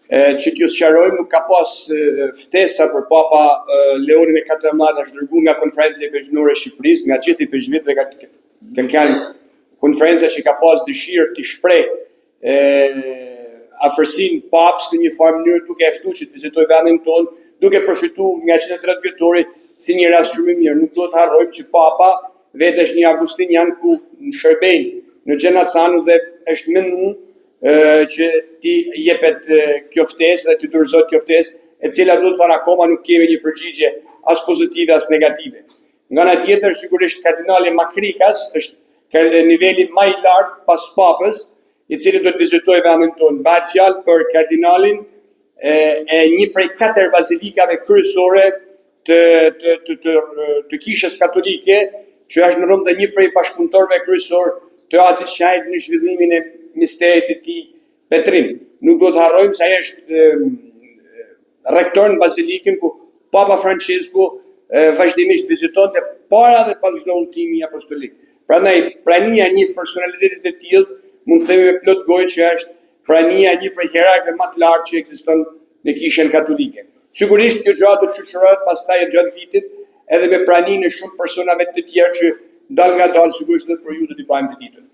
E, që t'ju sqarojmë, nuk ka pas ftesa për Papa Leonin e 14 është dërgu nga Konferenca Ipeshkvnore e Shqipërisë, nga gjithë ipeshkvit dhe ka kanë qenë konferenca që ka pas dëshirë të shpreh e, afërsinë papës në një farë mënyrë duke e ftu që të vizitojë vendin tonë, duke përfitu nga 130 vjetori si një rast shumë i mirë. Nuk duhet të harrojmë që papa vetë është një agustinian ku në shërbejnë në Genazzano dhe është menu që t'i jepet kjo ftesë dhe t'i dorëzohet kjo ftesë, e cila duhet thënë akoma nuk kemi një përgjigje as pozitive as negative. Nga ana tjetër, sigurisht kardinali Makrikas është niveli më i lartë pas papës, i cili do të vizitojë vendin tonë. Bëhet fjalë për kardinalin e, e një prej katër bazilikave kryesore të të të të, të kishës katolike, që është në Romë dhe një prej bashkëpunëtorëve kryesor të Atit Shenjt në zhvillimin e misterit të tij Petrin. Nuk duhet të harrojmë se ai është rektor në bazilikën ku Papa Francesku vazhdimisht vizitonte para dhe pas çdo udhëtimi apostolik. Prandaj prania e një personaliteti të tillë mund të themi me plot gojë që është prania e një prej hierarkëve më të lartë që ekziston në kishën katolike. Sigurisht kjo gjë do të shoqërohet pastaj gjatë vitit edhe me praninë e shumë personave të tjerë që dal nga dal sigurisht edhe për ju do t'i bëjmë të ditur.